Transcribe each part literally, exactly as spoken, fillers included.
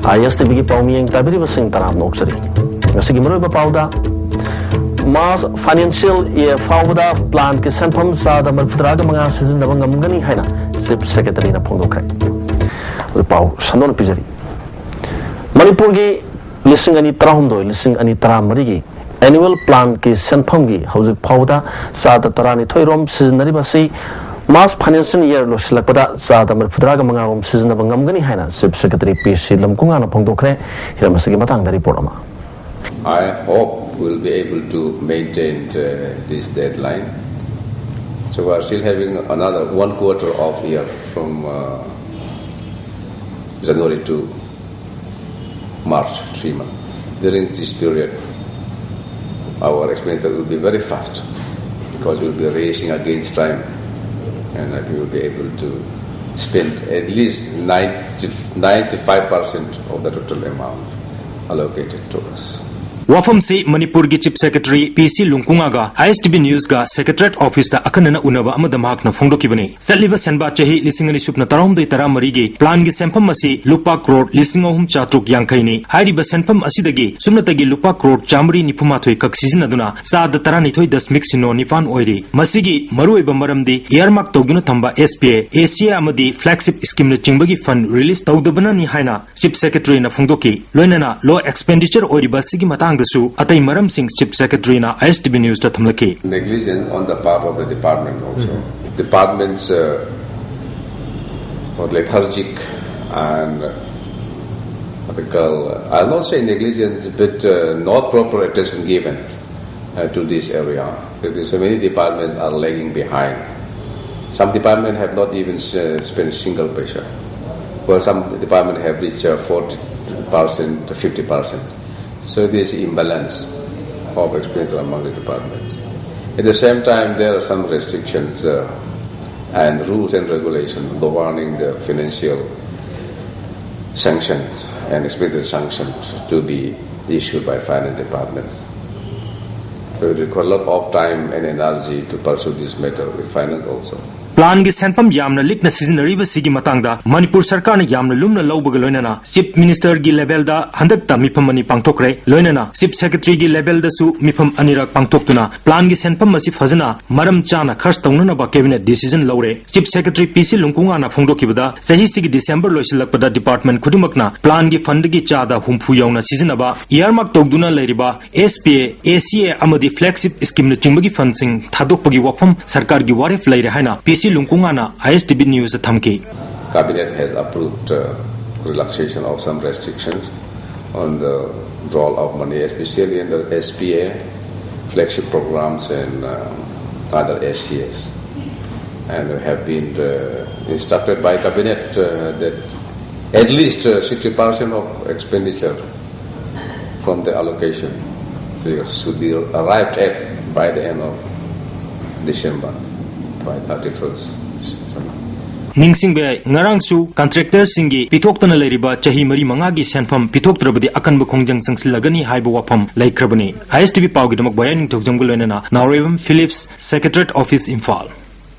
ꯑꯥꯏ S T ꯚꯤꯒꯤ ꯄꯥꯎꯃꯤꯌꯦꯡ ꯇꯥꯕꯤꯔꯤꯕꯁꯤꯡ ꯇꯔꯥꯝꯅ ꯑꯣꯛꯆꯔꯤ꯫ ꯉꯁꯤꯒꯤ ꯃꯔꯨꯑꯣꯏꯕ ꯄꯥꯎꯗ, ꯃꯥꯔꯆ ꯐꯥꯏꯅꯥꯟꯁꯤꯌꯦꯜ ꯏꯌꯔ ꯐꯥꯎꯕꯗ ꯄ꯭ꯂꯥꯟꯒꯤ ꯁꯦꯟꯐꯝ ꯆꯥꯗ ꯃꯔꯤꯐꯨꯇꯔꯥꯒ ꯃꯉꯥ ꯁꯤꯖꯤꯟꯅꯕ ꯉꯝꯒꯅꯤ ꯍꯥꯏꯅ ꯆꯤꯐ ꯁꯦꯀ꯭ꯔꯦꯇꯔꯤꯅ ꯐꯣꯡꯗꯣꯛꯈ꯭ꯔꯦ꯫ ꯑꯗꯨ ꯄꯥꯎ ꯁꯟꯗꯣꯛꯅ ꯄꯤꯖꯔꯤ꯫ ꯃꯅꯤꯄꯨꯔꯒꯤ ꯂꯤꯁꯤꯡ ꯑꯅꯤ ꯇꯔꯥꯍꯨꯝꯗꯣꯏ, ꯂꯤꯁꯤꯡ ꯑꯅꯤ ꯇꯔꯥꯃꯔꯤꯒꯤ ꯑꯦꯅꯨꯋꯦꯜ ꯄ꯭ꯂꯥꯟꯒꯤ ꯁꯦꯟꯐꯝꯒꯤ ꯍꯧꯖꯤꯛ ꯐꯥꯎꯕꯗ ꯆꯥꯗ ꯇꯔꯥꯅꯤꯊꯣꯏ ꯔꯣꯝ ꯁꯤꯖꯤꯟꯅꯔꯤꯕ ꯑꯁꯤ ꯃꯥꯔꯆ ꯐꯥꯏꯅꯥꯟꯁꯤꯌꯦꯜ ꯏꯌꯔ ꯂꯣꯏꯁꯤꯜꯂꯛꯄꯗ ꯆꯥꯗ ꯃꯔꯤꯐꯨꯇꯔꯥꯒ ꯃꯉꯥ ꯔꯣꯝ ꯁꯤꯖꯤꯟꯅꯕ ꯉꯝꯒꯅꯤ ꯍꯥꯏꯅ ꯆꯤꯐ ꯁꯦꯀ꯭ꯔꯦꯇꯔꯤ ꯄꯤ ꯁꯤ ꯂꯝꯀꯨꯉꯥꯅ ꯐꯣꯡꯗꯣꯛꯈ꯭ꯔꯦ꯫ ꯍꯤꯔꯝ ꯑꯁꯤꯒꯤ ꯃꯇꯥꯡꯗ ꯔꯤꯄꯣꯔꯠ ꯑꯃ꯫ I hope we'll be able to maintain uh, this deadline. So we are still having another one quarter of year from uh, January to March, three months. During this period, our expenditure will be very fast because we'll be racing against time, and I think we'll be able to spend at least ninety, ninety-five percent of the total amount allocated to us. ꯋꯥꯐꯝꯁꯤ ꯃꯅꯤꯄꯨꯔꯒꯤ chief secretary ꯄꯤ ꯁꯤ ꯂꯨꯡꯀꯨꯉꯥꯒ ꯑꯥꯏ S T V ꯅ꯭ꯌꯨꯁꯀ secretariat ꯑꯣꯐꯤꯁꯇ ꯑꯈꯟꯅꯅ ꯎꯅꯕ ꯑꯃꯗ ꯃꯍꯥꯛꯅ ꯐꯣꯡꯗꯣꯛꯈꯤꯕꯅꯤ꯫ ꯆꯠꯂꯤꯕ ꯁꯦꯟꯕꯥ ꯆꯍꯤ ꯂꯤꯁꯤꯡ ꯑꯅꯤ ꯁꯨꯞꯅ ꯇꯔꯥꯍꯨꯝꯗꯣꯏ ꯇꯔꯥꯃꯔꯤꯒꯤ ꯄ꯭ꯂꯥꯟꯒꯤ ꯁꯦꯟꯐꯝ ꯑꯁꯤ ꯂꯨꯄꯥ ꯀ꯭ꯔꯣꯔ ꯂꯤꯁꯤꯡ ꯑꯍꯨꯝ ꯆꯥꯇ꯭ꯔꯨꯛ ꯌꯥꯡꯈꯩꯅꯤ꯫ ꯍꯥꯏꯔꯤꯕ ꯁꯦꯟꯐꯝ ꯑꯁꯤꯗꯒꯤ ꯁꯨꯞꯅꯇꯒꯤ ꯂꯨꯄꯥ ꯀ꯭ꯔꯣꯔ ꯆꯥꯃꯔꯤ ꯅꯤꯐꯨꯃꯥꯊꯣꯏ ꯈꯛ ꯁꯤꯖꯤꯟꯅꯗꯨꯅ ꯆꯥꯗ ꯇꯔꯥꯅꯤꯊꯣꯏ ꯗꯁꯃꯤꯛ ꯁꯤꯅꯣ ꯅꯤꯄꯥꯟ ꯑꯣꯏꯔꯤ꯫ ꯃꯁꯤꯒꯤ ꯃꯔꯨꯑꯣꯏꯕ ꯃꯔꯝꯗꯤ ꯏꯌꯔꯃꯥꯔꯛ ꯇꯧꯗꯨꯅ ꯊꯝꯕ ꯑꯦꯁ ꯄꯤ ꯑꯦ, ꯑꯦ ꯁꯤ ꯑꯦ ꯑꯃꯗꯤ ꯐ꯭ꯂꯦꯒꯁꯤꯞ ꯁ꯭ꯀꯤꯝꯅꯆꯤꯡꯕꯒꯤ ꯐꯟ ꯔꯤꯂꯤꯖ ꯇꯧꯗꯕꯅꯅꯤ ꯍꯥꯏꯅ ꯆꯤꯐ ꯁꯦꯀ꯭ꯔꯦꯇꯔꯤꯅ ꯐꯣꯡꯗꯣꯛꯈꯤ꯫ ꯂꯣꯏꯅꯅ ꯂꯣ ꯑꯦꯛꯁꯄꯦꯟꯗꯤꯆꯔ ꯑꯣꯏꯔꯤꯕ ꯑꯁꯤꯒꯤ ꯃꯇꯥꯡꯗꯁꯨ ꯑꯇꯩ ꯃꯔꯝꯁꯤꯡ ꯆꯤꯐ ꯁꯦꯀ꯭ꯔꯦꯇꯔꯤꯅ ꯑꯥꯏ ꯑꯦꯁ ꯇꯤ ꯚꯤ ꯅ꯭ꯌꯨꯁꯇ ꯊꯝꯂꯛꯈꯤ꯫ Negligence on the part of the department also. Departments uh, were lethargic and uh, what we call, uh, I'll not say negligence, but uh, not proper attention given uh, to this area. There is so many departments are lagging behind. Some departments have not even uh, spent single paisa, while some departments have reached uh, forty percent to fifty percent. So this imbalance of expenditure among the departments. At the same time, there are some restrictions uh, and rules and regulations governing the financial sanctions and expenditure sanctions to be issued by finance departments. So it requires a lot of time and energy to pursue this matter with finance also. ꯄ꯭ꯂꯥꯟꯒꯤ ꯁꯦꯟꯐꯝ ꯌꯥꯝꯅ ꯂꯤꯛꯅ ꯁꯤꯖꯤꯟꯅꯔꯤꯕꯁꯤꯒꯤ ꯃꯇꯥꯡꯗ ꯃꯅꯤꯄꯨꯔ ꯁꯔꯀꯥꯔꯅ ꯌꯥꯝꯅ ꯂꯨꯝꯅ ꯂꯧꯕꯒ ꯂꯣꯏꯅꯅ chief ꯃꯤꯅꯤꯁꯇꯔꯒꯤ ꯂꯦꯚꯦꯜꯗ ꯍꯟꯗꯛꯇ ꯃꯤꯐꯝ ꯑꯅꯤ ꯄꯥꯡꯊꯣꯛꯈ꯭ꯔꯦ꯫ ꯂꯣꯏꯅꯅ ꯆꯤꯐ ꯁꯦꯀ꯭ꯔꯦꯇꯔꯤꯒꯤ ꯂꯦꯚꯦꯜꯗꯁꯨ ꯃꯤꯐꯝ ꯑꯅꯤꯔꯛ ꯄꯥꯡꯊꯣꯛꯇꯨꯅ ꯄ꯭ꯂꯥꯟꯒꯤ ꯁꯦꯟꯐꯝ ꯑꯁꯤ ꯐꯖꯅ ꯃꯔꯝ ꯆꯥꯅ ꯈꯔꯆ ꯇꯧꯅꯅꯕ ꯀꯦꯕꯤꯅꯦꯠ ꯗꯤꯁꯤꯖꯟ ꯂꯧꯔꯦ꯫ ꯆꯤꯐ ꯁꯦꯀ꯭ꯔꯦꯇꯔꯤ ꯄꯤ ꯁꯤ ꯂꯨꯡꯀꯨꯉꯥꯅ ꯐꯣꯡꯗꯣꯛꯈꯤꯕꯗ, ꯆꯍꯤꯁꯤꯒꯤ ꯗꯤꯁꯦꯝꯕꯔ ꯂꯣꯏꯁꯤꯜꯂꯛꯄꯗ ꯗꯤꯄꯥꯔꯠꯃꯦꯟ ꯈꯨꯗꯤꯡꯃꯛꯅ ꯄ꯭ꯂꯥꯟꯒꯤ ꯐꯟꯗꯒꯤ ꯆꯥꯗ ꯍꯨꯝꯐꯨ ꯌꯧꯅ ꯁꯤꯖꯤꯟꯅꯕ, ꯏꯌꯥꯔꯃꯥꯔꯛ ꯇꯧꯗꯨꯅ ꯂꯩꯔꯤꯕ ꯑꯦꯁ ꯄꯤ ꯑꯦ, ꯑꯦ ꯁꯤ ꯑꯦ ꯑꯃꯗꯤ ꯐ꯭ꯂꯦꯒꯁꯤꯞ ꯁ꯭ꯀꯤꯝꯅꯆꯤꯡꯕꯒꯤ ꯐꯟꯁꯤꯡ ꯊꯥꯗꯣꯛꯄꯒꯤ ꯋꯥꯐꯝ ꯁꯔꯀꯥꯔꯒꯤ ꯋꯥꯔꯦꯞ ꯂꯩꯔꯦ ꯍꯥꯏꯅ ꯄꯤ ꯁꯤ ꯂꯨꯡꯀꯨꯉꯥꯅ ꯑꯥꯏ ꯑꯦꯁ ꯇꯤ ꯚꯤ ꯅ꯭ꯌꯨꯁꯇ ꯊꯝꯈꯤ꯫ Cabinet has approved uh, relaxation of some restrictions on the draw of money, especially under S P A, flagship programs, and uh, other S G S. And we have been uh, instructed by Cabinet uh, that at least uh, sixty percent of expenditure from the allocation figure should be arrived at by the end of December, by thirty-first December. ꯅꯤꯡꯁꯤꯡꯕ ꯌꯥꯏ, ꯉꯔꯥꯡꯁꯨ ꯀꯟꯇ꯭ꯔꯦꯛꯇꯔꯁꯤꯡꯒꯤ ꯄꯤꯊꯣꯛꯇꯅ ꯂꯩꯔꯤꯕ ꯆꯍꯤ ꯃꯔꯤ ꯃꯉꯥꯒꯤ ꯁꯦꯟꯐꯝ ꯄꯤꯊꯣꯛꯇ꯭ꯔꯕꯗꯤ ꯑꯀꯟꯕ ꯈꯣꯡꯖꯪ ꯆꯪꯁꯤꯜꯂꯒꯅꯤ ꯍꯥꯏꯕ ꯋꯥꯐꯝ ꯂꯩꯈ꯭ꯔꯕꯅꯤ꯫ ꯑꯥꯏ ꯑꯦꯁ ꯇꯤ ꯚꯤ ꯄꯥꯎꯒꯤꯗꯃꯛ ꯕꯣꯌꯥ ꯅꯤꯡꯊꯧꯖꯝꯒ ꯂꯣꯏꯅꯅ ꯅꯥꯎꯔꯦꯝꯕꯝ ꯐꯤꯂꯤꯞꯁ, ꯁꯦꯀ꯭ꯔꯦꯇꯔꯤꯌꯦꯠ ꯑꯣꯐꯤꯁ, ꯏꯝꯐꯥꯜ꯫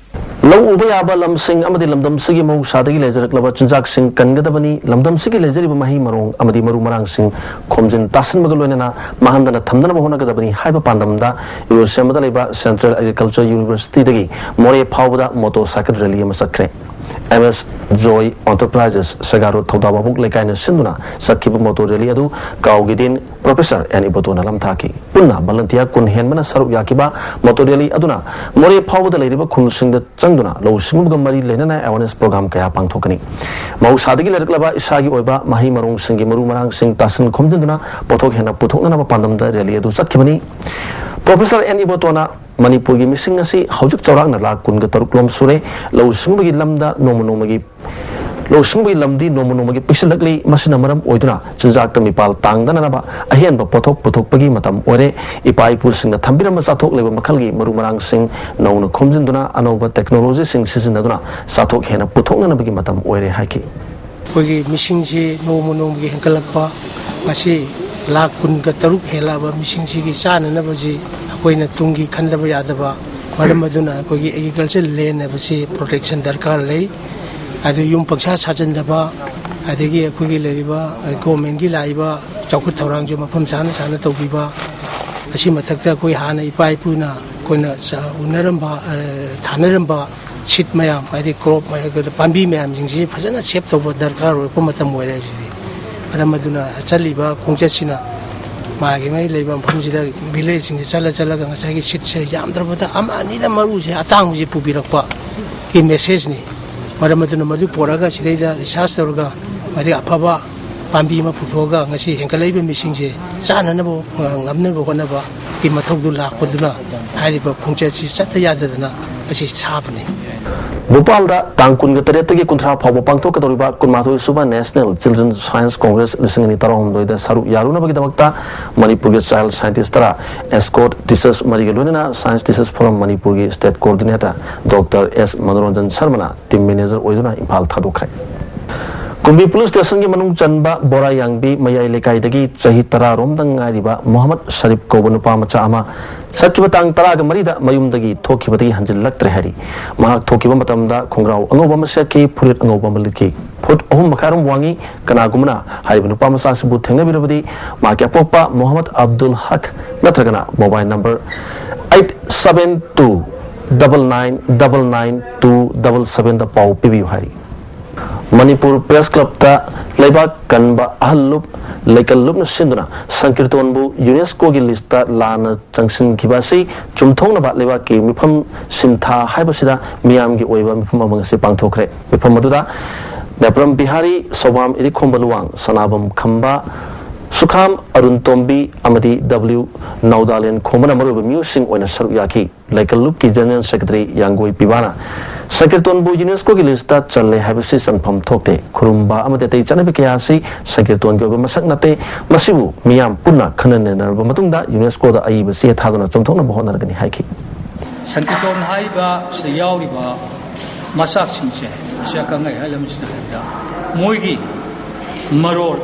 ꯂꯧ ꯎꯕ ꯌꯥꯕ ꯂꯝꯁꯤꯡ ꯑꯃꯗꯤ ꯂꯝꯗꯝꯁꯤꯒꯤ ꯃꯍꯧꯁꯥꯗꯒꯤ ꯂꯩꯖꯔꯛꯂꯕ ꯆꯤꯟꯖꯥꯛꯁꯤꯡ ꯀꯟꯒꯗꯕꯅꯤ꯫ ꯂꯝꯗꯝꯁꯤꯒꯤ ꯂꯩꯖꯔꯤꯕ ꯃꯍꯩ ꯃꯔꯣꯡ ꯑꯃꯗꯤ ꯃꯔꯨ ꯃꯔꯥꯡꯁꯤꯡ ꯈꯣꯝꯖꯤꯟ ꯇꯥꯁꯤꯟꯕꯒ ꯂꯣꯏꯅꯅ ꯃꯥꯡꯍꯟꯗꯅ ꯊꯝꯗꯅꯕ ꯍꯣꯠꯅꯒꯗꯕꯅꯤ ꯍꯥꯏꯕ ꯄꯥꯟꯗꯝꯗ ꯏꯔꯣꯏꯁꯦꯝꯕꯗ ꯂꯩꯕ ꯁꯦꯟꯇ꯭ꯔꯦꯜ ꯑꯦꯒ꯭ꯔꯤꯀꯜꯆꯔ ꯌꯨꯅꯤꯚꯔꯁꯤꯇꯤꯗꯒꯤ ꯃꯣꯔꯦ ꯐꯥꯎꯕꯗ ꯃꯣꯇꯣꯔ ꯁꯥꯏꯀꯜ ꯔꯦꯂꯤ ꯑꯃ ꯆꯠꯈ꯭ꯔꯦ꯫ ꯑꯦꯝ ꯑꯦꯁ ꯖꯣꯏ ꯑꯦꯟꯇꯔꯄ꯭ꯔꯥꯏꯖꯦꯁ ꯁꯦꯒꯥꯔꯣ ꯊꯧꯗꯥ ꯋꯥꯕꯨꯛ ꯂꯩꯀꯥꯏꯅ ꯁꯤꯟꯗꯨꯅ ꯆꯠꯈꯤꯕ ꯃꯣꯇꯣꯔ ꯔꯦꯂꯤ ꯑꯗꯨ ꯀꯥꯎꯒꯤꯗꯤꯟ ꯄ꯭ꯔꯣꯐꯦꯁꯔ ꯑꯦꯟ ꯏꯕꯣꯇꯣꯅ ꯂꯝꯊꯥꯈꯤ꯫ ꯄꯨꯟꯅ ꯚꯣꯂꯨꯟꯇꯤꯌꯥꯔ ꯀꯨꯟ ꯍꯦꯟꯕꯅ ꯁꯔꯨꯛ ꯌꯥꯈꯤꯕ ꯃꯣꯇꯣꯔ ꯔꯦꯂꯤ ꯑꯗꯨꯅ ꯃꯣꯔꯦ ꯐꯥꯎꯕꯗ ꯂꯩꯔꯤꯕ ꯈꯨꯜꯁꯤꯡꯗ ꯆꯪꯗꯨꯅ ꯂꯧꯎ ꯁꯤꯡꯎꯕꯒ ꯃꯔꯤ ꯂꯩꯅꯅ ꯑꯦꯋꯥꯔꯅꯦꯁ ꯄ꯭ꯔꯣꯒ꯭ꯔꯥꯝ ꯀꯌꯥ ꯄꯥꯡꯊꯣꯛꯀꯅꯤ꯫ ꯃꯍꯧꯁꯥꯗꯒꯤ ꯂꯩꯔꯛꯂꯕ ꯏꯁꯥꯒꯤ ꯑꯣꯏꯕ ꯃꯍꯩ ꯃꯔꯣꯡꯁꯤꯡꯒꯤ ꯃꯔꯨ ꯃꯔꯥꯡꯁꯤꯡ ꯇꯥꯁꯤꯟ ꯈꯣꯝꯖꯤꯟꯗꯨꯅ ꯄꯣꯠꯊꯣꯛ ꯍꯦꯟꯅ ꯄꯨꯊꯣꯛꯅꯅꯕ ꯄꯥꯟꯗꯝꯗ ꯔꯦꯂꯤ ꯑꯗꯨ ꯆꯠꯈꯤꯕꯅꯤ꯫ ꯄ꯭ꯔꯣꯐꯦꯁꯔ ꯑꯦꯟ ꯏꯕꯣꯇꯣꯅ ꯃꯅꯤꯄꯨꯔꯒꯤ ꯃꯤꯁꯤꯡ ꯑꯁꯤ ꯍꯧꯖꯤꯛ ꯆꯥꯎꯔꯥꯛꯅ ꯂꯥꯈ ꯀꯨꯟꯒ ꯇꯔꯨꯛ ꯂꯣꯝ ꯁꯨꯔꯦ꯫ ꯂꯧꯎ ꯁꯤꯡꯎꯕꯒꯤ ꯂꯝꯗ ꯅꯣꯡꯃ ꯅꯣꯡꯃꯒꯤ ꯂꯧꯎ ꯁꯤꯡꯎꯕꯒꯤ ꯂꯝꯗꯤ ꯅꯣꯡꯃ ꯅꯣꯡꯃꯒꯤ ꯄꯤꯛꯁꯤꯜꯂꯛꯂꯤ꯫ ꯃꯁꯤꯅ ꯃꯔꯝ ꯑꯣꯏꯗꯨꯅ ꯆꯤꯟꯖꯥꯛꯇ ꯃꯤꯄꯥꯜ ꯇꯥꯡꯗꯅꯅꯕ ꯑꯍꯦꯟꯕ ꯄꯣꯠꯊꯣꯛ ꯄꯨꯊꯣꯛꯄꯒꯤ ꯃꯇꯝ ꯑꯣꯏꯔꯦ꯫ ꯏꯄꯥ ꯏꯄꯨꯁꯤꯡꯅ ꯊꯝꯕꯤꯔꯝꯕ ꯆꯥꯊꯣꯛ ꯂꯩꯕ ꯃꯈꯜꯒꯤ ꯃꯔꯨ ꯃꯔꯥꯡꯁꯤꯡ ꯅꯧꯅ ꯈꯣꯝꯖꯤꯟꯗꯨꯅ ꯑꯅꯧꯕ ꯇꯦꯛꯅꯣꯂꯣꯖꯤꯁꯤꯡ ꯁꯤꯖꯤꯟꯅꯗꯨꯅ ꯆꯥꯊꯣꯛ ꯍꯦꯟꯅ ꯄꯨꯊꯣꯛꯅꯅꯕꯒꯤ ꯃꯇꯝ ꯑꯣꯏꯔꯦ ꯍꯥꯏꯈꯤ꯫ ꯑꯩꯈꯣꯏꯒꯤ ꯃꯤꯁꯤꯡꯁꯤ ꯅꯣꯡꯃ ꯅꯣꯡꯃꯒꯤ ꯍꯦꯟꯒꯠꯂꯛꯄ, ꯉꯁꯤ ꯂꯥꯈ ꯀꯨꯟꯒ ꯇꯔꯨꯛ ꯍꯦꯜꯂꯛꯑꯕ ꯃꯤꯁꯤꯡꯁꯤꯒꯤ ꯆꯥꯅꯅꯕꯁꯤ ꯑꯩꯈꯣꯏꯅ ꯇꯨꯡꯒꯤ ꯈꯟꯗꯕ ꯌꯥꯗꯕ ꯃꯔꯝ ꯑꯗꯨꯅ ꯑꯩꯈꯣꯏꯒꯤ ꯑꯦꯒ꯭ꯔꯤꯀꯜꯆꯔ ꯂꯦꯟ ꯍꯥꯏꯕꯁꯤ ꯄ꯭ꯔꯣꯇꯦꯛꯁꯟ ꯗꯔꯀꯥꯔ ꯂꯩ꯫ ꯑꯗꯨ ꯌꯨꯝ ꯄꯪꯁꯥ ꯁꯥꯖꯤꯟꯗꯕ, ꯑꯗꯒꯤ ꯑꯩꯈꯣꯏꯒꯤ ꯂꯩꯔꯤꯕ ꯒꯣꯔꯃꯦꯟꯒꯤ ꯂꯥꯛꯏꯕ ꯆꯥꯎꯈꯠ ꯊꯧꯔꯥꯡꯁꯨ ꯃꯐꯝ ꯆꯥꯅ ꯆꯥꯅ ꯇꯧꯕꯤꯕ, ꯑꯁꯤ ꯃꯊꯛꯇ ꯑꯩꯈꯣꯏ ꯍꯥꯟꯅ ꯏꯄꯥ ꯏꯄꯨꯅ ꯑꯩꯈꯣꯏꯅ ꯆ-, ꯎꯅꯔꯝꯕ, ꯑ, ꯊꯥꯅꯔꯝꯕ ꯁꯤꯠ ꯃꯌꯥꯝ, ꯍꯥꯏꯗꯤ ꯀ꯭ꯔꯣꯞ, ꯄꯥꯝꯕꯤ ꯃꯌꯥꯝꯁꯤꯡꯁꯤ ꯐꯖꯅ ꯁꯦꯞ ꯇꯧꯕ ꯗꯔꯀꯥꯔ ꯑꯣꯏꯔꯛꯄ ꯃꯇꯝ ꯑꯣꯏꯔꯦ ꯍꯧꯖꯤꯛꯇꯤ꯫ ꯃꯔꯝ ꯑꯗꯨꯅ ꯆꯠꯂꯤꯕ ꯈꯣꯡꯆꯠꯁꯤꯅ ꯃꯥꯒꯤ ꯃꯥꯒꯤ ꯂꯩꯕ ꯃꯐꯝꯁꯤꯗ ꯚꯤꯂꯦꯖꯁꯤꯡꯁꯤ ꯆꯠꯂ ꯆꯠꯂꯒ ꯉꯁꯥꯏꯒꯤ ꯁꯤꯠꯁꯦ ꯌꯥꯝꯗ꯭ꯔꯕꯗ ꯑꯃ ꯑꯅꯤꯗ ꯃꯔꯨꯁꯦ ꯑꯇꯥꯡꯕꯁꯦ ꯄꯨꯕꯤꯔꯛꯄꯒꯤ ꯃꯦꯁꯦꯖꯅꯤ꯫ ꯃꯔꯝ ꯑꯗꯨꯅ ꯃꯗꯨ ꯄꯣꯔꯛꯑꯒ ꯁꯤꯗꯩꯗ ꯔꯤꯁꯥꯔꯆ ꯇꯧꯔꯒ ꯃꯗꯨ ꯑꯐꯕ ꯄꯥꯝꯕꯤ ꯑꯃ ꯄꯨꯊꯣꯛꯑꯒ ꯉꯁꯤ ꯍꯦꯟꯒꯠꯂꯛꯏꯕ ꯃꯤꯁꯤꯡꯁꯦ ꯆꯥꯅꯅꯕ, ꯑ, ꯉꯝꯅꯕ ꯍꯣꯠꯅꯕꯒꯤ ꯃꯊꯧꯗꯨ ꯂꯥꯛꯄꯗꯨꯅ ꯍꯥꯏꯔꯤꯕ ꯈꯣꯡꯆꯠꯁꯤ ꯆꯠꯇ ꯌꯥꯗꯗꯅ ꯉꯁꯤ ꯁꯥꯕꯅꯤ꯫ ꯚꯣꯄꯥꯜꯗ ꯇꯥꯡ ꯀꯨꯟꯒ ꯇꯔꯦꯠꯇꯒꯤ ꯀꯨꯟꯊ꯭ꯔꯥ ꯐꯥꯎꯕ ꯄꯥꯡꯊꯣꯛꯀꯗꯧꯔꯤꯕ ꯀꯨꯟꯃꯥꯊꯣꯏ ꯁꯨꯕ National Children Science Congress ꯂꯤꯁꯤꯡ ꯑꯅꯤ ꯇꯔꯥꯍꯨꯝꯗꯣꯏꯗ ꯁꯔꯨꯛ ꯌꯥꯔꯨꯅꯕꯒꯤꯗꯃꯛꯇ ꯃꯅꯤꯄꯨꯔꯒꯤ ꯆꯥꯏꯜ ꯁꯥꯏꯟꯇꯤꯁ ꯇꯔꯥ, ꯑꯦꯁꯀꯣꯔꯠ ꯇꯤꯆꯔꯁ ꯃꯔꯤꯒ ꯂꯣꯏꯅꯅ ꯁꯥꯏꯟꯁ ꯇꯤꯆꯔꯁ ꯐꯣꯔꯝ ꯃꯅꯤꯄꯨꯔꯒꯤ ꯁ꯭ꯇꯦꯠ ꯀꯣꯑꯣꯔꯗꯤꯅꯦꯇꯔ ꯗꯣꯛꯇꯔ ꯑꯦꯁ ꯃꯅꯣꯔꯟꯖꯟ ꯁꯔꯃꯅ ꯇꯤꯝ ꯃꯦꯅꯦꯖꯔ ꯑꯣꯏꯗꯨꯅ ꯏꯝꯐꯥꯜ ꯊꯥꯗꯣꯛꯈ꯭ꯔꯦ꯫ ꯀꯨꯝꯕꯤ ꯄꯨꯂꯤꯁ ꯁ꯭ꯇꯦꯁꯟꯒꯤ ꯃꯅꯨꯡ ꯆꯟꯕ ꯕꯣꯔꯥꯌꯥꯡꯕꯤ ꯃꯌꯥꯏ ꯂꯩꯀꯥꯏꯗꯒꯤ ꯆꯍꯤ ꯇꯔꯥ ꯔꯣꯝꯗ ꯉꯥꯏꯔꯤꯕ ꯃꯣꯍꯝꯃꯗ ꯁꯔꯤꯐ ꯀꯧꯕ ꯅꯨꯄꯥ ꯃꯆꯥ ꯑꯃ ꯆꯠꯈꯤꯕ ꯇꯥꯡ ꯇꯔꯥꯒ ꯃꯔꯤꯗ ꯃꯌꯨꯝꯗꯒꯤ ꯊꯣꯛꯈꯤꯕꯗꯒꯤ ꯍꯟꯖꯤꯜꯂꯛꯇ꯭ꯔꯦ ꯍꯥꯏꯔꯤ꯫ ꯃꯍꯥꯛ ꯊꯣꯛꯈꯤꯕ ꯃꯇꯝꯗ ꯈꯣꯡꯒ꯭ꯔꯥꯎ ꯑꯉꯧꯕ ꯑꯃ ꯁꯦꯠꯈꯤ, ꯐꯨꯔꯤꯠ ꯑꯉꯧꯕ ꯑꯃ ꯂꯤꯠꯈꯤ꯫ ꯐꯨꯠ ꯑꯍꯨꯝ ꯃꯈꯥꯏ ꯔꯣꯝ ꯋꯥꯡꯉꯤ꯫ ꯀꯅꯥꯒꯨꯝꯕꯅ ꯍꯥꯏꯔꯤꯕ ꯅꯨꯄꯥ ꯃꯆꯥ ꯑꯁꯤꯕꯨ ꯊꯦꯡꯅꯕꯤꯔꯕꯗꯤ ꯃꯍꯥꯛꯀꯤ ꯑꯄꯣꯛꯄ ꯃꯣꯍꯝꯃꯗ ꯑꯕꯗꯨꯜ ꯍꯛ ꯅꯠꯇ꯭ꯔꯒꯅ mobile number eight seven two double nine double nine two double ꯁꯕꯦꯟꯗ ꯄꯥꯎ ꯄꯤꯕꯤꯌꯨ ꯍꯥꯏꯔꯤ꯫ ꯃꯅꯤꯄꯨꯔ ꯄ꯭ꯔꯦꯁ ꯀ꯭ꯂꯕꯇ ꯂꯩꯕꯥꯛ ꯀꯟꯕ ꯑꯍꯜ ꯂꯨꯞ, ꯂꯩꯀꯜ ꯂꯨꯞꯅ ꯁꯤꯟꯗꯨꯅ ꯁꯪꯀꯤꯔꯇꯣꯟꯕꯨ ꯌꯨꯅꯦꯁꯀꯣꯒꯤ ꯂꯤꯁꯇ ꯂꯥꯟꯅ ꯆꯪꯁꯤꯟꯈꯤꯕ ꯑꯁꯤ ꯆꯨꯝꯊꯣꯛꯅꯕ ꯂꯩꯕꯥꯛꯀꯤ ꯃꯤꯐꯝ ꯁꯤꯟꯊꯥ ꯍꯥꯏꯕꯁꯤꯗ ꯃꯤꯌꯥꯝꯒꯤ ꯑꯣꯏꯕ ꯃꯤꯐꯝ ꯑꯃ ꯉꯁꯤ ꯄꯥꯡꯊꯣꯛꯈ꯭ꯔꯦ꯫ ꯃꯤꯐꯝ ꯑꯗꯨꯗ ꯅꯦꯄ꯭ꯔꯝ ꯕꯤꯍꯥꯔꯤ, ꯁꯣꯕꯥꯝ ꯏꯔꯤꯛꯈꯣꯝꯕ ꯂꯨꯋꯥꯡ, ꯁꯅꯥꯕꯝ ꯈꯝꯕ, ꯁꯨꯈꯥꯝ ꯑꯔꯨꯟ ꯇꯣꯝꯕꯤ ꯑꯃꯗꯤ ꯗꯕ꯭ꯂꯤꯎ ꯅꯧꯗꯥꯂꯦꯟ ꯈꯣꯝꯕꯅ ꯃꯔꯨꯑꯣꯏꯕ ꯃꯤꯑꯣꯏꯁꯤꯡ ꯑꯣꯏꯅ ꯁꯔꯨꯛ ꯌꯥꯈꯤ꯫ ꯂꯩꯀꯜ ꯂꯨꯞꯀꯤ ꯖꯦꯅꯔꯦꯜ ꯁꯦꯀ꯭ꯔꯦꯇꯔꯤ ꯌꯥꯡꯒꯣꯏ ꯄꯤꯕꯥꯅ ꯁꯪꯀꯤꯔꯇꯣꯟꯕꯨ ꯌꯨꯅꯦꯁꯀꯣꯒꯤ ꯂꯤꯁꯇ ꯆꯜꯂꯦ ꯍꯥꯏꯕꯁꯤ ꯆꯟꯐꯝ ꯊꯣꯛꯇꯦ꯫ ꯈꯨꯔꯨꯝꯕ ꯑꯃꯗꯤ ꯑꯇꯩ ꯆꯠꯅꯕꯤ ꯀꯌꯥ ꯑꯁꯤ ꯁꯪꯀꯤꯔꯇꯣꯟꯒꯤ ꯑꯣꯏꯕ ꯃꯁꯛ ꯅꯠꯇꯦ꯫ ꯃꯁꯤꯕꯨ ꯃꯤꯌꯥꯝ ꯄꯨꯟꯅ ꯈꯟꯅ ꯅꯩꯅꯔꯕ ꯃꯇꯨꯡꯗ ꯌꯨꯅꯦꯁꯀꯣꯗ ꯑꯏꯕ ꯆꯦ ꯊꯥꯗꯨꯅ ꯆꯨꯝꯊꯣꯛꯅꯕ ꯍꯣꯠꯅꯔꯒꯅꯤ ꯍꯥꯏꯈꯤ꯫ ꯁꯪꯀꯤꯔꯇꯣꯟ ꯍꯥꯏꯔꯤꯕ ꯁꯤꯗ ꯌꯥꯎꯔꯤꯕ ꯃꯆꯥꯛꯁꯤꯡꯁꯦ, ꯃꯁꯤ ꯑꯈꯪ ꯑꯍꯩ ꯑꯍꯜ ꯑꯃꯁꯤꯅ ꯍꯥꯏꯕꯗ ꯃꯣꯏꯒꯤ ꯃꯔꯣꯜ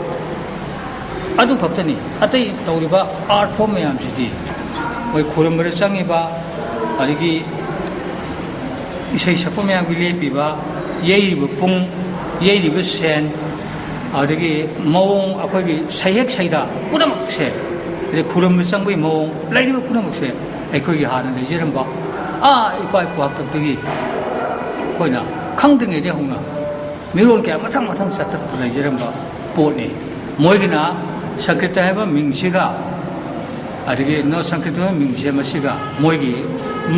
ꯑꯗꯨ ꯈꯛꯇꯅꯤ꯫ ꯑꯇꯩ ꯇꯧꯔꯤꯕ ꯑꯥꯔꯠ ꯐꯣꯝ ꯃꯌꯥꯝꯁꯤꯗꯤ ꯃꯣꯏ ꯈꯨꯔꯨꯝꯕꯗ ꯆꯪꯉꯤꯕ ꯑꯗꯒꯤ ꯏꯁꯩ ꯁꯛꯄ ꯃꯌꯥꯝꯒꯤ ꯂꯦꯞꯄꯤꯕ, ꯌꯩꯔꯤꯕ ꯄꯨꯡ, ꯌꯩꯔꯤꯕ ꯁꯦꯟ, ꯑꯗꯒꯤ ꯃꯑꯣꯡ, ꯑꯩꯈꯣꯏꯒꯤ ꯁꯩꯍꯦꯛ ꯁꯩꯗꯥ ꯄꯨꯝꯅꯃꯛꯁꯦ, ꯑꯗꯩ ꯈꯨꯔꯨꯝꯕ ꯆꯪꯕꯒꯤ ꯃꯑꯣꯡ, ꯂꯩꯔꯤꯕ ꯄꯨꯝꯅꯃꯛꯁꯦ ꯑꯩꯈꯣꯏꯒꯤ ꯍꯥꯟꯅ ꯂꯩꯖꯔꯝꯕ ꯑꯥ ꯏꯄꯥ ꯏꯄꯨ ꯍꯥꯛꯇꯛꯇꯒꯤ ꯑꯩꯈꯣꯏꯅ ꯈꯪꯗ꯭ꯔꯤꯉꯩꯗꯒꯤ ꯍꯧꯅ ꯃꯤꯔꯣꯜ ꯀꯌꯥ ꯃꯊꯪ ꯃꯊꯪ ꯆꯠꯊꯔꯛꯄ ꯂꯩꯖꯔꯝꯕ ꯄꯣꯠꯅꯤ꯫ ꯃꯣꯏꯒꯤꯅ ꯁꯪꯀ꯭ꯔꯤꯇ ꯍꯥꯏꯕ ꯃꯤꯡꯁꯤꯒ, ꯑꯗꯒꯤ ꯅꯣ ꯁꯪꯀ꯭ꯔꯤꯇ ꯍꯥꯏꯕ ꯃꯤꯡꯁꯦ, ꯃꯁꯤꯒ ꯃꯣꯏꯒꯤ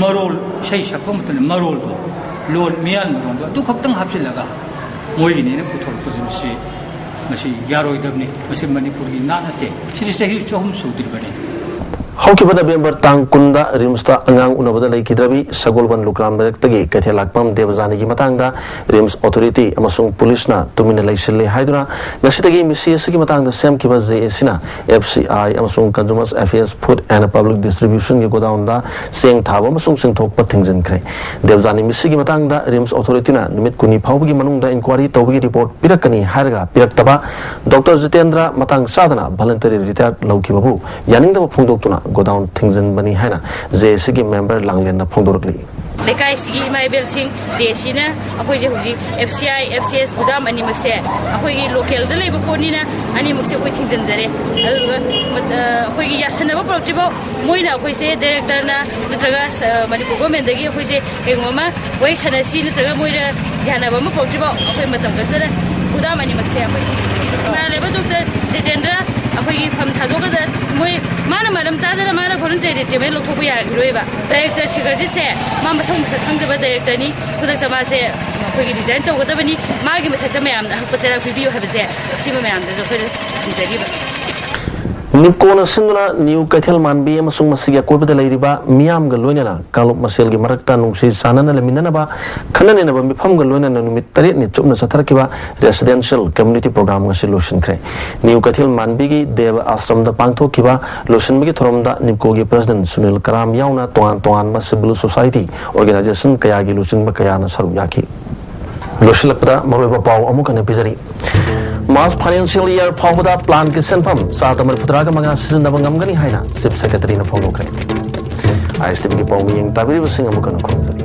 ꯃꯔꯣꯜ, ꯏꯁꯩ ꯁꯛꯄ ꯃꯇꯝꯗ ꯃꯔꯣꯜꯗꯣ, ꯂꯣꯟ, ꯃꯤꯌꯥꯟ ꯃꯔꯣꯟꯗꯣ ꯑꯗꯨ ꯈꯛꯇꯪ ꯍꯥꯞꯆꯤꯜꯂꯒ ꯃꯣꯏꯒꯤꯅꯦꯅ ꯄꯨꯊꯣꯔꯛꯄꯁꯦ, ꯃꯁꯤ, ꯃꯁꯤ ꯌꯥꯔꯣꯏꯗꯕꯅꯤ꯫ ꯃꯁꯤ ꯃꯅꯤꯄꯨꯔꯒꯤ ꯅꯥꯠ ꯅꯠꯇꯦ꯫ ꯁꯤꯗꯤ ꯆꯍꯤ ꯆꯍꯨꯝ ꯁꯨꯗ꯭ꯔꯤꯕꯅꯤ꯫ ꯍꯧꯈꯤꯕ ꯅꯕꯦꯝꯕꯔ ꯇꯥꯡ ꯀꯨꯟꯗ ꯔꯤꯝꯁꯇ ꯑꯉꯥꯡ ꯎꯅꯕꯗ ꯂꯩꯈꯤꯗ꯭ꯔꯕꯤ ꯁꯒꯣꯜꯕꯟ ꯂꯨꯀ꯭ꯔꯥꯝ ꯂꯩꯔꯛꯇꯒꯤ ꯀꯩꯊꯦꯜ ꯂꯥꯛꯄꯝ ꯗꯦꯕꯖꯥꯅꯤꯒꯤ ꯃꯇꯥꯡꯗ ꯔꯤꯝꯁ ꯑꯣꯊꯣꯔꯤꯇꯤ ꯑꯃꯁꯨꯡ ꯄꯨꯂꯤꯁꯅ ꯇꯨꯃꯤꯟꯅ ꯂꯩꯁꯤꯜꯂꯤ ꯍꯥꯏꯗꯨꯅ ꯉꯁꯤꯗꯒꯤ ꯃꯤꯁꯤ ꯑꯁꯤꯒꯤ ꯃꯇꯥꯡꯗ ꯁꯦꯝꯈꯤꯕ ꯖꯦ ꯑꯦ ꯁꯤꯅ ꯑꯦꯐ ꯁꯤ ꯑꯥꯏ ꯑꯃꯁꯨꯡ Consumers Affairs, Food and Public Distributionꯒꯤ ꯒꯣꯗꯥꯎꯟꯗ ꯆꯦꯡ ꯊꯥꯕ ꯑꯃꯁꯨꯡ ꯆꯤꯡꯊꯣꯛꯄ ꯊꯤꯡꯖꯤꯟꯈ꯭ꯔꯦ꯫ ꯗꯦꯕꯖꯥꯅꯤ ꯃꯤꯁꯤꯒꯤ ꯃꯇꯥꯡꯗ ꯔꯤꯝꯁ ꯑꯣꯊꯣꯔꯤꯇꯤꯅ ꯅꯨꯃꯤꯠ ꯀꯨꯟꯅꯤ ꯐꯥꯎꯕꯒꯤ ꯃꯅꯨꯡꯗ ꯏꯟꯀ꯭ꯋꯥꯔꯤ ꯇꯧꯕꯒꯤ ꯔꯤꯄꯣꯔꯠ ꯄꯤꯔꯛꯀꯅꯤ ꯍꯥꯏꯔꯒ ꯄꯤꯔꯛꯇꯕ ꯗꯣꯛꯇꯔ ꯖꯤꯇꯦꯟꯗ꯭ꯔ ꯃꯇꯥꯡ ꯆꯥꯗꯅ ꯚꯣꯂꯨꯟꯇꯔꯤ ꯔꯤꯇꯥꯌꯔ ꯂꯧꯈꯤꯕꯕꯨ ꯌꯥꯅꯤꯡꯗꯕ ꯐꯣꯡꯗꯣꯛꯇꯨꯅ ꯒꯣꯗꯥꯎꯟ ꯊꯤꯡꯖꯤꯟꯕꯅꯤ ꯍꯥꯏꯅ ꯖꯦ ꯑꯦ ꯁꯤꯒꯤ ꯃꯦꯝꯕꯔ ꯂꯥꯡꯂꯦꯟꯅ ꯐꯣꯡꯗꯣꯔꯛꯂꯤ꯫ ꯂꯩꯀꯥꯏꯁꯤꯒꯤ ꯏꯃꯥ ꯏꯕꯦꯜꯁꯤꯡ ꯖꯦ ꯑꯦ ꯁꯤꯅ ꯑꯩꯈꯣꯏꯁꯦ ꯍꯧꯖꯤꯛ F C I, F C S ꯒꯨꯗꯥꯝ ꯑꯅꯤꯃꯛꯁꯦ ꯑꯩꯈꯣꯏꯒꯤ ꯂꯣꯀꯦꯜꯗ ꯂꯩꯕ ꯄꯣꯠꯅꯤꯅ ꯑꯅꯤꯃꯛꯁꯦ ꯑꯩꯈꯣꯏ ꯊꯤꯡꯖꯤꯟꯖꯔꯦ꯫ ꯑꯗꯨꯒ ꯃꯠ-, ꯑ, ꯑꯩꯈꯣꯏꯒꯤ ꯌꯥꯁꯟꯅꯕ ꯄꯨꯔꯛꯇ꯭ꯔꯤꯐꯥꯎ ꯃꯣꯏꯅ ꯑꯩꯈꯣꯏꯁꯦ ꯗꯥꯏꯔꯦꯛꯇꯔꯅ ꯅꯠꯇ꯭ꯔꯒ ꯁ-, ꯑ, ꯃꯅꯤꯄꯨꯔ ꯒꯣꯔꯃꯦꯟꯗꯒꯤ ꯑꯩꯈꯣꯏꯁꯦ ꯀꯩꯒꯨꯝꯕ ꯑꯃ ꯋꯥꯔꯤ ꯁꯥꯟꯅꯁꯤ ꯅꯠꯇ꯭ꯔꯒ ꯃꯣꯏꯅ ꯌꯥꯅꯕ ꯑꯃ ꯄꯨꯔꯛꯇ꯭ꯔꯤꯐꯥꯎ ꯑꯩꯈꯣꯏ ꯃꯇꯝ ꯈꯛꯇꯗ ꯒꯨꯗꯥꯝ ꯑꯅꯤꯃꯛꯁꯦ ꯑꯩꯈꯣꯏ ꯊꯤꯡꯖꯤꯟꯖꯔꯦ꯫ ꯏꯃꯥꯟꯅꯕ ꯗꯣꯛꯇꯔ ꯖꯤꯇꯦꯟꯗ꯭ꯔ ꯑꯩꯈꯣꯏꯒꯤ ꯐꯝ ꯊꯥꯗꯣꯛꯀꯗ ꯃꯣꯏ ꯃꯥꯅ ꯃꯔꯝ ꯆꯥꯗꯅ ꯃꯥꯅ ꯚꯣꯂꯨꯟꯇꯔꯤ ꯔꯤꯇꯥꯌꯔꯃꯦꯟ ꯂꯧꯊꯣꯛꯄ ꯌꯥꯔꯈꯤꯔꯣꯏꯕ꯫ ꯗꯥꯏꯔꯦꯛꯇꯔ ꯁꯤꯈ꯭ꯔꯖꯤꯠꯁꯦ ꯃꯥ ꯃꯊꯧ ꯃꯁꯛ ꯈꯪꯗꯕ ꯗꯥꯏꯔꯦꯛꯇꯔꯅꯤ꯫ ꯈꯨꯗꯛꯇ ꯃꯥꯁꯦ ꯑꯩꯈꯣꯏꯒꯤ ꯔꯤꯖꯥꯏꯟ ꯇꯧꯒꯗꯕꯅꯤ꯫ ꯃꯥꯒꯤ ꯃꯊꯛꯇ ꯃꯌꯥꯝꯅ ꯑꯍꯛꯄ ꯆꯩꯔꯥꯛ ꯄꯤꯕꯤꯌꯨ ꯍꯥꯏꯕꯁꯦ ꯁꯤꯃ ꯃꯌꯥꯝꯗꯁꯨ ꯑꯩꯈꯣꯏꯅ ꯊꯝꯖꯔꯤꯕ꯫ ꯅꯤꯞꯀꯣꯅ ꯁꯤꯟꯗꯨꯅ ꯅ꯭ꯌꯨ ꯀꯩꯊꯦꯜ ꯃꯥꯟꯕꯤ ꯑꯃꯁꯨꯡ ꯃꯁꯤꯒꯤ ꯑꯀꯣꯏꯕꯗ ꯂꯩꯔꯤꯕ ꯃꯤꯌꯥꯝꯒ ꯂꯣꯏꯅꯅ ꯀꯥꯡꯂꯨꯞ ꯃꯁꯦꯜꯒꯤ ꯃꯔꯛꯇ ꯅꯨꯡꯁꯤ ꯆꯥꯟꯅꯅ ꯂꯩꯃꯤꯟꯅꯅꯕ ꯈꯟꯅ ꯅꯩꯅꯕ ꯃꯤꯐꯝꯒ ꯂꯣꯏꯅꯅ ꯅꯨꯃꯤꯠ ꯇꯔꯦꯠꯅꯤ ꯆꯨꯞꯅ ꯆꯠꯊꯔꯛꯈꯤꯕ ꯔꯦꯁꯤꯗꯦꯟꯁꯤꯌꯦꯜ ꯀꯝꯃ꯭ꯌꯨꯅꯤꯇꯤ ꯄ꯭ꯔꯣꯒ꯭ꯔꯥꯝ ꯉꯁꯤ ꯂꯣꯏꯁꯤꯟꯈ꯭ꯔꯦ꯫ ꯅ꯭ꯌꯨ ꯀꯩꯊꯦꯜ ꯃꯥꯟꯕꯤꯒꯤ ꯗꯦꯕ ꯑꯥꯁ꯭ꯔꯝꯗ ꯄꯥꯡꯊꯣꯛꯈꯤꯕ ꯂꯣꯏꯁꯤꯟꯕꯒꯤ ꯊꯧꯔꯝꯗ ꯅꯤꯞꯀꯣꯒꯤ ꯄ꯭ꯔꯦꯁꯤꯗꯦꯟꯠ ꯁꯨꯅꯤꯜ ꯀꯔꯥꯝ ꯌꯥꯎꯅ ꯇꯣꯉꯥꯟ ꯇꯣꯉꯥꯟꯕ ꯁꯤꯚꯤꯜ ꯁꯣꯁꯥꯏꯇꯤ ꯑꯣꯔꯒꯅꯥꯏꯖꯦꯁꯟ ꯀꯌꯥꯒꯤ ꯂꯨꯆꯤꯡꯕ ꯀꯌꯥꯅ ꯁꯔꯨꯛ ꯌꯥꯈꯤ꯫ ꯂꯣꯏꯁꯤꯜꯂꯛꯄꯗ ꯃꯔꯨꯑꯣꯏꯕ ꯄꯥꯎ ꯑꯃꯨꯛ ꯍꯟꯅ ꯄꯤꯖꯔꯤ꯫ ꯃꯥꯔꯆ ꯐꯥꯏꯅꯥꯟꯁꯤꯌꯦꯜ ꯏꯌꯥꯔ ꯐꯥꯎꯕꯗ ꯄ꯭ꯂꯥꯟꯒꯤ ꯁꯦꯟꯐꯝ ꯆꯥꯗ ꯃꯔꯤꯐꯨꯇꯔꯥꯒ ꯃꯉꯥ ꯁꯤꯖꯤꯟꯅꯕ ꯉꯝꯒꯅꯤ ꯍꯥꯏꯅ ꯆꯤꯐ ꯁꯦꯀ꯭ꯔꯦꯇꯔꯤꯅ ꯐꯣꯡꯗꯣꯛꯈ꯭ꯔꯦ꯫ ꯑꯥꯏ ꯑꯦꯁ ꯇꯤ ꯚꯤꯒꯤ ꯄꯥꯎꯃꯤ ꯌꯦꯡ ꯇꯥꯕꯤꯔꯤꯕꯁꯤꯡ ꯑꯃꯨꯛ ꯍꯟꯅ ꯈꯨꯔꯨꯝꯖꯔꯤ꯫